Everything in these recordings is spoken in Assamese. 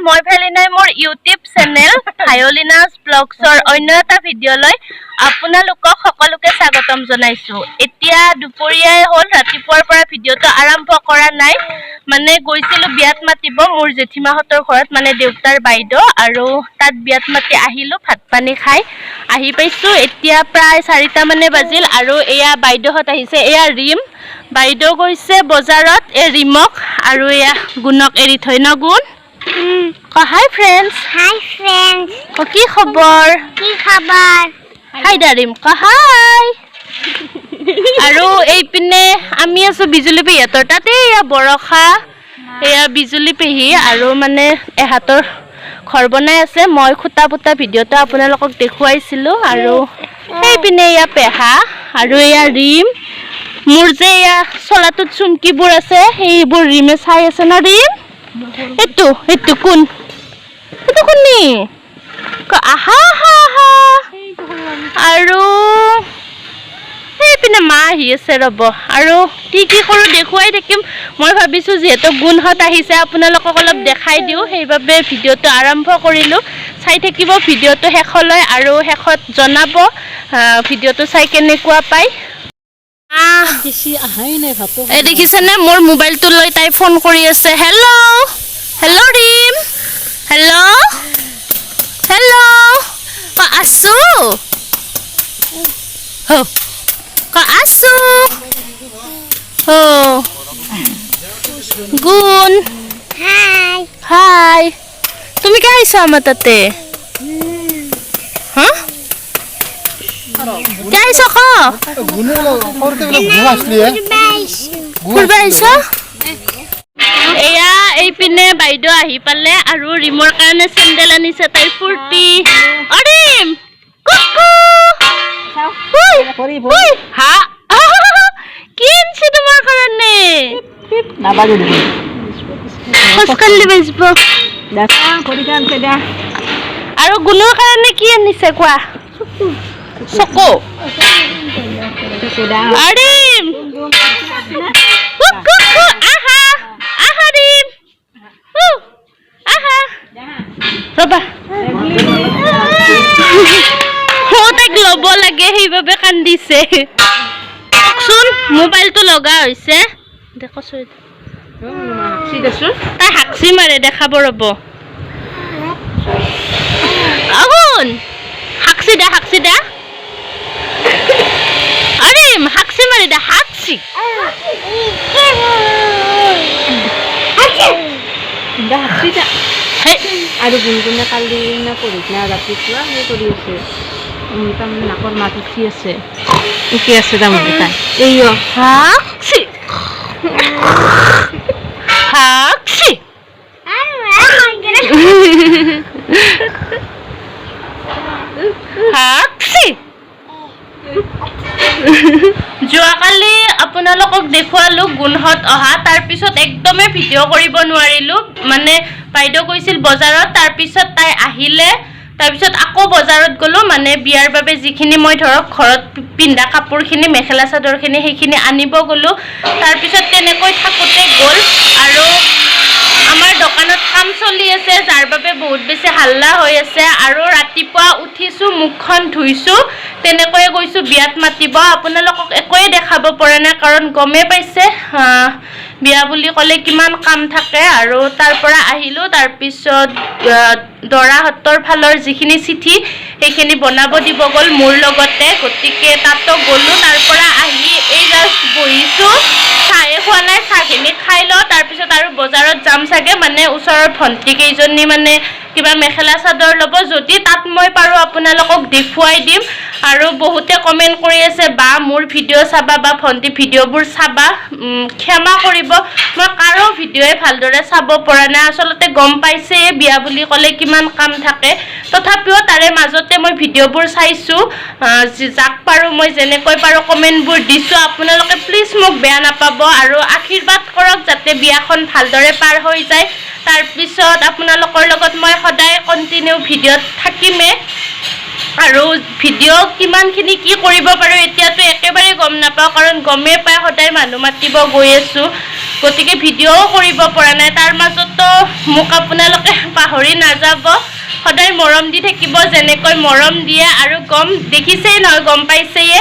মই ভেলিনাই মোৰ ইউটিউব চেনেল ভায়লিনাছ ব্লগছৰ অন্য এটা ভিডিঅ'লৈ আপোনালোকক সকলোকে স্বাগতম জনাইছোঁ। এতিয়া দুপৰীয়াই হ'ল, ৰাতিপুৱাৰ পৰা ভিডিঅ'টো আৰম্ভ কৰা নাই। মানে গৈছিলোঁ বিয়াত মাতিব মোৰ জেঠীমাহঁতৰ ঘৰত, মানে দেউতাৰ বাইদেউ, আৰু তাত বিয়াত মাতি আহিলোঁ। ভাত পানী খাই আহি পাইছোঁ। এতিয়া প্ৰায় 4টা মানে বাজিল আৰু এয়া বাইদেউহঁত আহিছে। এয়া ৰিম বাইদেউ গৈছে বজাৰত, এই ৰিমক আৰু এয়া গুণক এৰি থৈ ন গুণ? ক হাই ফ্ৰেণ্ডছ। হাই ফ্ৰেণ্ডছ। ক কি খবৰ? কি খবৰ? হাই দাৰিম, ক হাই। আৰু এইপিনে আমি আছো বিজুলী পেহীহঁতৰ তাতে। এয়া বৰষা, এয়া বিজুলী পেহী আৰু মানে এহাতৰ ঘৰ বনাই আছে। মই খুটা পুতা ভিডিঅ'টো আপোনালোকক দেখুৱাইছিলোঁ। আৰু সেইপিনে এয়া পেহা আৰু এয়া ৰিম। মোৰ যে এয়া চোলাটোত চুমকিবোৰ আছে, সেইবোৰ ৰিমে চাই আছে ন ৰিম? এইটো কোন? এইটো কোনি? ক আহা আহা আহা। আৰু সেইপিনে মা আহি আছে ৰ'ব। আৰু কি কি কৰোঁ দেখুৱাই থাকিম। মই ভাবিছোঁ যিহেতু গুণহঁত আহিছে, আপোনালোকক অলপ দেখাই দিওঁ, সেইবাবে ভিডিঅ'টো আৰম্ভ কৰিলোঁ। চাই থাকিব ভিডিঅ'টো শেষলৈ আৰু শেষত জনাব ভিডিঅ'টো চাই কেনেকুৱা পায়। বেছি আহাই নাই ভাতো। এই দেখিছেনে, মোৰ মোবাইলটো লৈ তাই ফোন কৰি আছে। Hello' hello' Rim, hello' hello', ক আছো, হৌ, ক আছো, হৌ। গুণ। হাই। হাই। তুমি কিয় আহিছা আমাৰ তাতে? হা, কিয় আহিছ ক? সৰুতে বোলে গুণ আছিলে। ফুৰিব আহিছ। এয়া এইপিনে বাইদেউ আহি পালে আৰু ৰিমৰ কাৰণে চেণ্ডেল আনিছে, তাই ফূৰ্তি। অ ৰিম, কুকু, হুই, হুই, হা, কি আনিছে তোমাৰ কাৰণে? নাবাজে দেখোন। খোজকাঢ়িলে বাজিব। আৰু গুণৰ কাৰণে কি আনিছে কোৱা? চকু। আৰিম, কুকু, কু, আহা আহা ৰিম, হু, আহা, ৰবা। অ, তাইক ল'ব লাগে, সেইবাবে কান্দিছে। কওকচোন, মোবাইলটো লগা হৈছে। দেখচোন, তাই হাকচি মাৰে, দেখাব ৰ'ব। আগুন, হাকচি দে, হাকচি দে। আৰে হাকচি মাৰি দে, হাকচি। হেই। আৰু গুণগুণে কালি না পৰহিদিনা ৰাতিপুৱা সেই কৰি আছে, তাৰমানে নাকৰ মাত উঠি আছে, উঠি আছে তাৰমানে তাই এই হাকচি হাকচি হাকচি। যোৱাকালি আপোনালোকক দেখুৱালো গুণহঁত অহা, তাৰপিছত একদমেই ভিডিঅ' কৰিব নোৱাৰিলো। মানে বাইদেউ গৈছিল বজাৰত, তাৰপিছত তাই আহিলে, তাৰপিছত আকৌ বজাৰত গ'লো। মানে বিয়াৰ বাবে যিখিনি মই ধৰক ঘৰত পিন্ধা কাপোৰখিনি, মেখেলা চাদৰখিনি, সেইখিনি আনিব গ'লো। তাৰপিছত তেনেকৈ থাকোঁতে গ'ল। আৰু আমাৰ দোকানত কাম চলি আছে, যাৰ বাবে বহুত বেছি হাল্লা হৈ আছে। আৰু ৰাতিপুৱা উঠিছোঁ, মুখখন ধুইছোঁ, তেনেকৈয়ে গৈছোঁ বিয়াত মাতিব। আপোনালোকক একোৱে দেখাব পৰা নাই, কাৰণ গমেই পাইছে বিয়া বুলি ক'লে কিমান কাম থাকে। আৰু তাৰ পৰা আহিলোঁ, তাৰপিছত দৰাহঁতৰ ফালৰ যিখিনি চিঠি সেইখিনি বনাব দিব গ'ল মোৰ লগতে, গতিকে তাতো গ'লোঁ। তাৰ পৰা আহি এই জাষ্ট বহিছোঁ, চাহে খোৱা নাই, চাহখিনি খাই লওঁ, তাৰপিছত আৰু বজাৰত যাম চাগে। মানে ওচৰৰ ভণ্টি কেইজনী মানে কিবা মেখেলা চাদৰ ল'ব, যদি তাত মই পাৰোঁ আপোনালোকক দেখুৱাই দিম। আৰু বহুতে কমেণ্ট কৰি আছে, বা মোৰ ভিডিঅ' চাবা বা ভণ্টি ভিডিঅ'বোৰ চাবা। ক্ষমা কৰিব, মই কাৰো ভিডিঅ'ই ভালদৰে চাব পৰা নাই। আচলতে গম পাইছেই বিয়া বুলি ক'লে কিমান কাম থাকে, তথাপিও তাৰে মাজতে মই ভিডিঅ'বোৰ চাইছোঁ। যাক পাৰোঁ, মই যেনেকৈ পাৰোঁ কমেণ্টবোৰ দিছোঁ। আপোনালোকে প্লিজ মোক বেয়া নাপাব আৰু আশীৰ্বাদ কৰক যাতে বিয়াখন ভালদৰে পাৰ হৈ যায়। তাৰপিছত আপোনালোকৰ লগত মই সদায় কণ্টিনিউ ভিডিঅ'ত থাকিমেই। আৰু ভিডিঅ' কিমানখিনি কি কৰিব পাৰোঁ এতিয়াতো একেবাৰে গম নাপাওঁ, কাৰণ গমেই পাই সদায় মানুহ মাতিব গৈ আছোঁ। গতিকে ভিডিঅ'ও কৰিব পৰা নাই। তাৰ মাজতো মোক আপোনালোকে পাহৰি নাযাব, সদায় মৰম দি থাকিব যেনেকৈ মৰম দিয়ে। আৰু গম দেখিছেই নহয়, গম পাইছেয়ে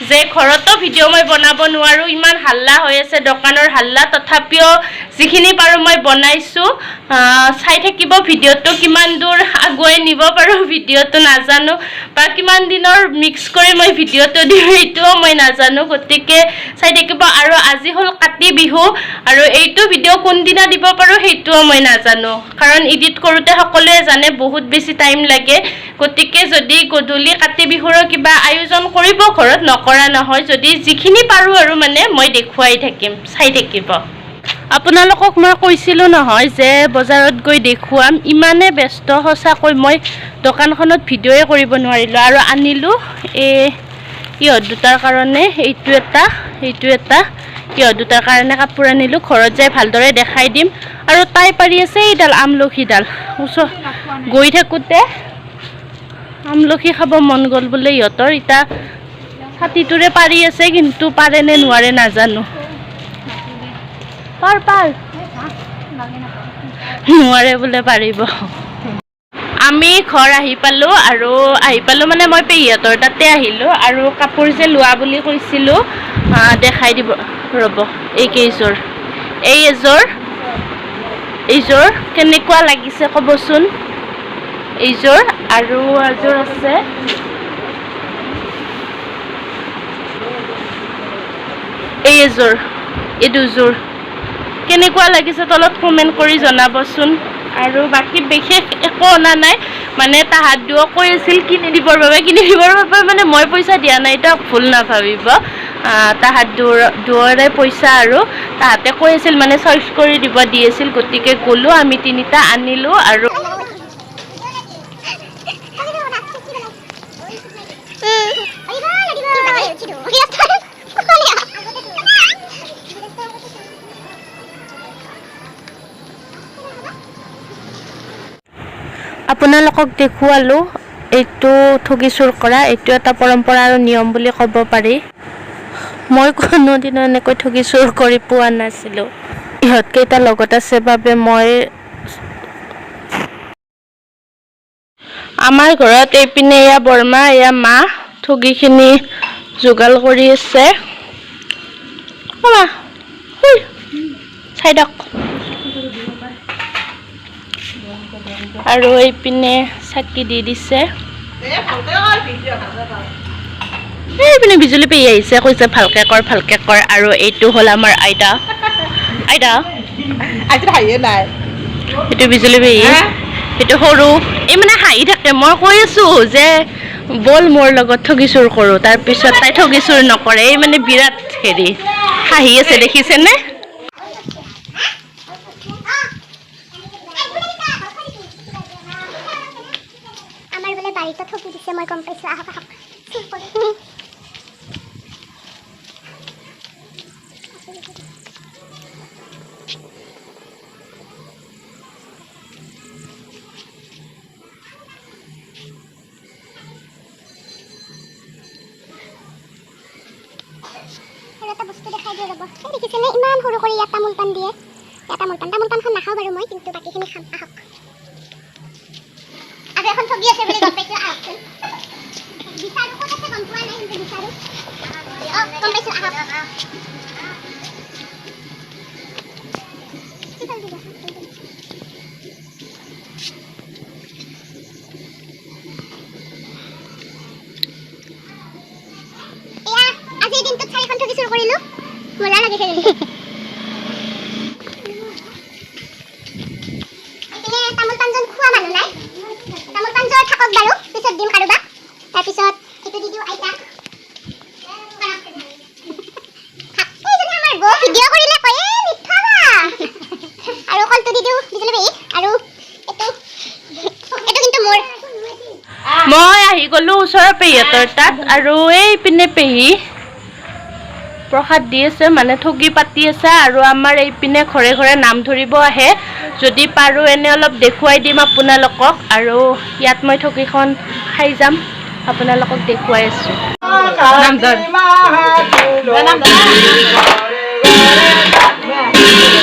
যে ঘৰতো ভিডিঅ' মই বনাব নোৱাৰোঁ, ইমান হাল্লা হৈ আছে দোকানৰ হাল্লা। তথাপিও যিখিনি পাৰোঁ মই বনাইছোঁ। চাই থাকিব ভিডিঅ'টো, কিমান দূৰ আগুৱাই নিব পাৰোঁ ভিডিঅ'টো নাজানো, বা কিমান দিনৰ মিক্স কৰি মই ভিডিঅ'টো দিওঁ সেইটোও মই নাজানো। গতিকে চাই থাকিব। আৰু আজি হ'ল কাতি বিহু, আৰু এইটো ভিডিঅ' কোনদিনা দিব পাৰোঁ সেইটোও মই নাজানো, কাৰণ এডিট কৰোঁতে সকলোৱে জানে বহুত বেছি টাইম লাগে। গতিকে যদি গধূলি কাতি বিহুৰ কিবা আয়োজন কৰিব ঘৰত, নকৰা নহয়, যদি যিখিনি পাৰোঁ আৰু মানে মই দেখুৱাই থাকিম, চাই থাকিব। আপোনালোকক মই কৈছিলোঁ নহয় যে বজাৰত গৈ দেখুৱাম, ইমানে ব্যস্ত সঁচাকৈ মই দোকানখনত ভিডিঅ'য়ে কৰিব নোৱাৰিলোঁ। আৰু আনিলোঁ এই ইহঁত দুটাৰ কাৰণে, এইটো এটা এইটো এটা, ইহঁত দুটাৰ কাৰণে কাপোৰ আনিলোঁ। ঘৰত যাই ভালদৰে দেখাই দিম। আৰু তাই পাৰি আছে এইডাল আমলখিডাল, ওচৰ গৈ থাকোঁতে আমলখি খাব মন গ'ল বোলে ইহঁতৰ। এতিয়া ছাতিটোৰে পাৰি আছে, কিন্তু পাৰে নে নোৱাৰে নাজানো। পাৰ পাৰ নোৱাৰে বোলে, পাৰিব। আমি ঘৰ আহি পালোঁ, আৰু আহি পালোঁ মানে মই পেহীহঁতৰ তাতে আহিলোঁ। আৰু কাপোৰ যে লোৱা বুলি কৈছিলোঁ, দেখাই দিব ৰ'ব। এই কেইযোৰ, এই এযোৰ, এইযোৰ কেনেকুৱা লাগিছে ক'বচোন। এইযোৰ আৰু এযোৰ আছে, এই এযোৰ, এই দুযোৰ কেনেকুৱা লাগিছে তলত কমেণ্ট কৰি জনাবচোন। আৰু বাকী বিশেষ একো অনা নাই, মানে তাহাঁত দুয়ো কৈ আছিল কিনি দিবৰ বাবে, কিনি দিবৰ বাবে মানে মই পইচা দিয়া নাই, তেওঁক ভুল নাভাবিব। তাহাঁত দুয়োৰে পইচা আৰু তাহাঁতে কৈ আছিল মানে চইচ কৰি দিব দি আছিল। গতিকে গ'লোঁ আমি তিনিটা আনিলোঁ। আৰু আপোনালোকক দেখুৱালোঁ এইটো ঠগি চুৰ কৰা, এইটো এটা পৰম্পৰা আৰু নিয়ম বুলি ক'ব পাৰি। মই কোনোদিনো এনেকৈ ঠগি চুৰ কৰি পোৱা নাছিলোঁ। ইহঁতকেইটা লগত আছে বাবে মই আমাৰ ঘৰত এইপিনে এয়া বৰমা, এয়া মা ঠগিখিনি যোগাৰ কৰি আছে। অ মা, চাই দিয়ক। আৰু এইপিনে চাকি দি দিছে। এইপিনে বিজুলী পেহী আহিছে, কৈছে ভালকে কৰ ভালকে কৰ। আৰু এইটো হ'ল আমাৰ আইতা, আইতা এইটো বিজুলী পেহী, এইটো সৰু, এই মানে হাঁহি থাকে। মই কৈ আছো যে ব'ল মোৰ লগত ঠগি চুৰ কৰোঁ, তাৰপিছত তাই ঠগি চুৰ নকৰে। এই মানে বিৰাট হেৰি হাঁহি আছে, দেখিছেনে? আমাৰ বোলে বাৰীত ঠগি দিছে, মই গম পাইছোঁ। আহক আহক, চুৰ কৰোঁ। আৰু এটা বস্তু দেখাই দিওঁ ৰ'ব। এই দেখিছেনে ইমান সৰু কৰি ইয়াত তামোল পাণ দিয়ে। ইয়াত তামোল পাণ, তামোল পাণখন নাখাওঁ বাৰু মই, কিন্তু বাকীখিনি খাম। আহক, আৰু এখন ঠগি আছে বুলি গম পাইছোঁ। আহকচোন, বিচাৰোঁ ক'ত আছে গম পোৱা নাই, কিন্তু বিচাৰোঁ। অঁ গম পাইছোঁ, আহক। এয়া আজিৰ দিনটোত চাৰিখন ঠগি চুৰ কৰিলোঁ, মজা লাগিছে কিন্তু। এইপিনে তামোল পাণজন খোৱা মানুহ নাই, তামোল পাণযোৰ থাকক বাৰু, পিছত দিম কাৰোবাক। তাৰপিছত এইটো দি দিওঁ আইতাক। এইজনী আমাৰ বৌ ভিডিঅ' কৰিলে কয়, এই মিঠা আৰু কলটো দি দিওঁ বিজুলী পেহীক। আৰু এইটো এইটো কিন্তু মোৰ। মই আহি গ'লো ওচৰৰ পেহীহঁতৰ তাত, আৰু এইপিনে পেহী প্ৰসাদ দি আছে, মানে ঠগি পাতি আছে। আৰু আমাৰ এইপিনে ঘৰে ঘৰে নাম ধৰিব আহে, যদি পাৰোঁ এনে অলপ দেখুৱাই দিম আপোনালোকক। আৰু ইয়াত মই ঠগিখন খাই যাম, আপোনালোকক দেখুৱাই আছোঁ। নাম ধৰ। নাম ধৰ। ঘৰে।